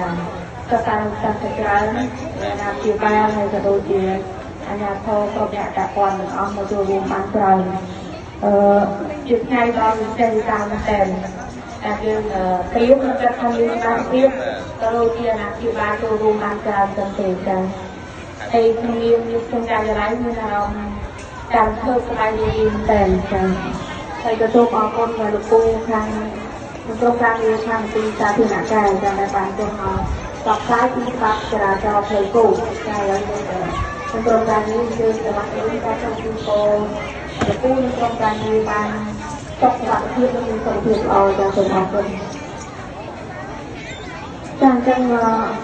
ចាសិស្សានុសិស្សជាច្រើនអាណាព្យាបាលហើយក៏ដូចជាអាជ្ញាធរក្រុមអ្នកតាព័ន្ធទាំងអស់មកចូលរួមបានច្រើនអឺជាថ្ងៃដ៏វិសេសវិសាលមែនទែនតែយើងត្រៀមនឹងចាត់ថាមានបានភាពក៏ដូចជាអាណាព្យាបាលចូលរួមបានច្រើនចឹងទេចាហើយក្នុងនាមខ្ញុំក្នុងការិយាល័យមានអារម្មណ៍តាមធ្វើស្ដាយរីករាយមែនទែនចាហើយក៏សូមអរគុណដល់លោកពូខាងក្រុមការងារខាងទីសាធារណការចាដែលបានចុះមកផ្សព្វផ្សាយពីច្បាប់ចរាចរណ៍ផ្លូវគោកចាឥឡូវនេះក្រុមការងារយើងសម្រាប់នេះក៏សូមជូនពរលោកពូនិងក្រុមការងារបានសុខភាពនិងមានសុខភាពល្អចាសូមអរគុណចាអញ្ចឹង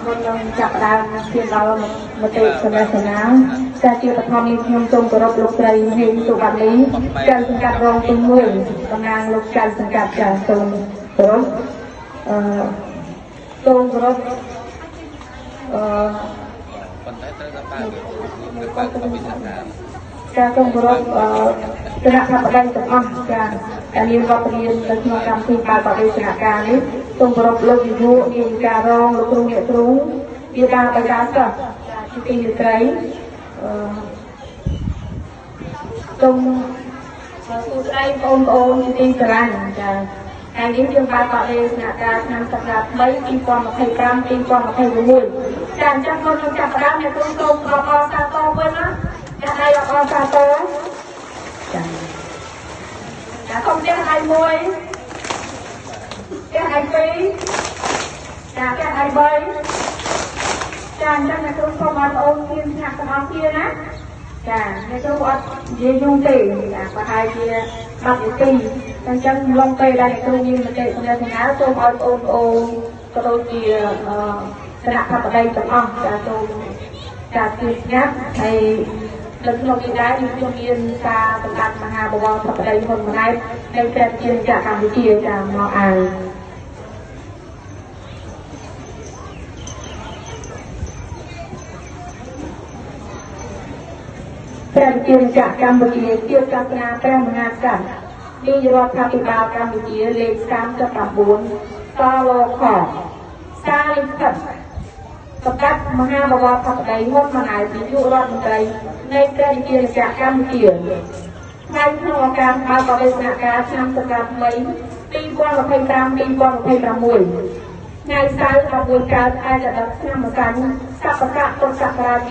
មុននឹងចាប់ផ្ដើមឈានដល់មតិសំណេះសំណាលចាជាបឋមនេះខ្ញុំសូមគោរពលោកស្រីហេងសុវណ្ណីចៅសង្កាត់រងទី1តំណាងលោកចៅសង្កាត់ចាសូមគោរពអឺសូមគោរពអឺ ប៉ុន្តែត្រូវតែបើកបើកបវិសា ចាសូមគោរពអឺគណៈធិបតីទាំងអស់ចាដែលមានវត្តមាននៅក្នុងកម្មវិធីបើកបដិសនការនេះសូមគោរពលោកនាយកនាយិការងលោកគ្រូអ្នកគ្រូវាដាបិតាសិស្សចាជាទីមេត្រីអឺសូមសួស្តីបងប្អូនជាទីស្រឡាញ់ចាថ្ងៃនេះយើងបើកបដិសនការឆ្នាំសករាជថ្មី2025 2026ចាអញ្ចឹងមុននឹងចាប់ផ្ដើមអ្នកគ្រូសូមអបអរសាទរវិញណាចាដៃអបអរសាទរចាចាកុំផ្ទះដៃ1ផ្ទះដៃ2ចាផ្ទះដៃ3ចាអញ្ចឹងអ្នកគ្រូសូមឲ្យបងអូនមានស្នាក់ទាំងអស់គ្នាណាចាអ្នកគ្រូអត់និយាយយូរទេចាប្រហែលជា10នាទីអញ្ចឹងឡងពេលដែលអ្នកគ្រូមានមតិសំណេះសំណាលសូមឲ្យបងប្អូនក៏ដូចជាគណៈធិបតីទាំងអស់ចាសូមចាជាស្ងាត់ហើយនៅក្នុងនេះដែរខ្ញុំមានសារសម្ដេចមហាបវរធិបតីហ៊ុនម៉ាណែតនៃព្រះរាជាណាចក្រកម្ពុជាចាមកអានព្រះរាជាណាចក្រកម្ពុជាជាសាសនាព្រះមហាក្សត្រនាយរដ្ឋាភិបាលកម្ពុជាលេខ39សលខសារលិខិតសម្ដេចមហាបវរធិបតីហ៊ុនម៉ាណែតនាយករដ្ឋមន្ត្រីនៃព្រះរាជាណាចក្រកម្ពុជាថ្ងៃក្នុងឱកាសបើកបដិសនការឆ្នាំសករាជថ្មី2025 2026ថ្ងៃសៅរ៍11កើតខែកត្តិកឆ្នាំម្សាញ់សប្បកពុទ្ធសករាជ2569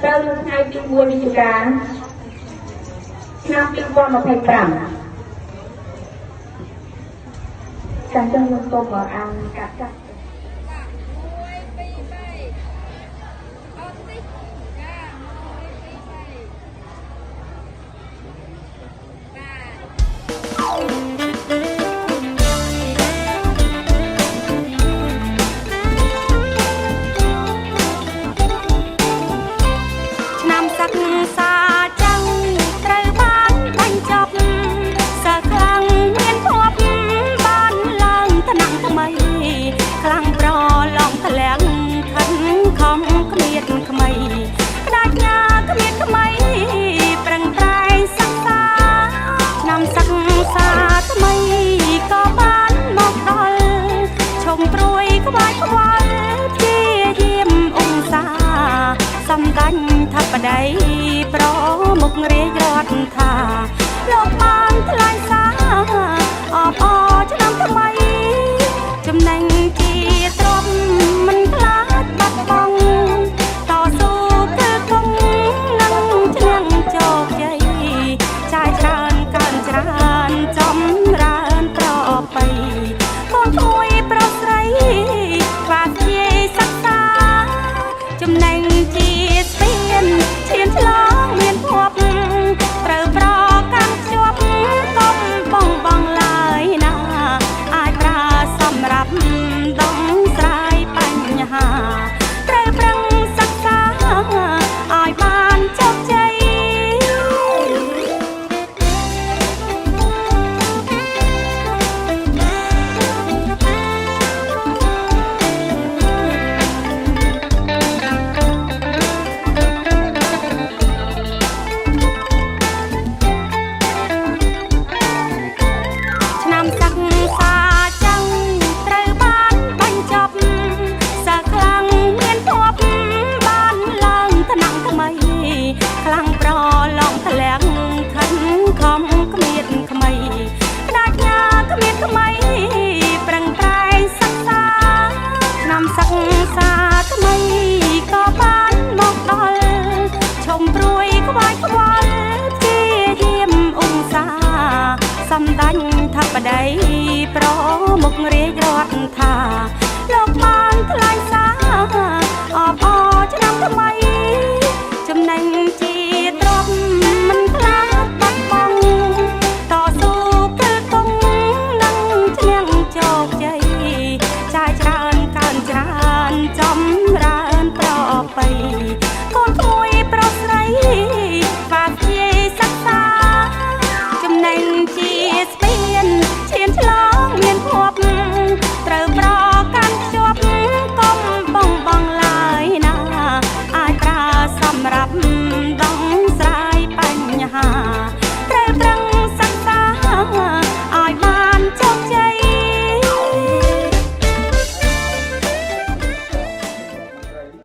ត្រូវនៅថ្ងៃទី1វិច្ឆិកាឆ្នាំ2025ចា៎ចឹងខ្ញុំសូមអានកាត់ចាស់ ឆ្នាំសិក្សាចឹងត្រូវបានបញ្ចប់សិស្សខ្លាំងមានភពបានឡើងថ្នាក់ថ្មីខ្លាំងប្រឡងធ្លាក់ខិនខំគ្មានក្មីក្តាច់ញាគ្មានក្មីប្រឹងប្រែងសិក្សាឆ្នាំសិក្សាថ្មីក៏បានមកដល់ឈុំព្រួយខ្វាយខ្វល់ព្យាយាមឧស្សាហ៍សំដាញ់ធិបតីប្រមុខរាជរដ្ឋាលោកបានថ្លែងសារអបអរឆ្នាំថ្មីចំណេញជាទ្រព្យមិនខ្លាចបាត់បង់តស៊ូគឺគង់នឹងឈ្នះជោគជ័យចាយច្រើនកើនច្រើនចំរើនប្របីកូនក្មួយប្រុសស្រីខ្វាត់ជាសិក្សាចំណេញជាស្ពានឈានឆ្លងមានភពត្រូវប្រកាន់ខ្ជាប់កុំ ដីប្រមុខរាជរដ្ឋាលោកបានថ្ល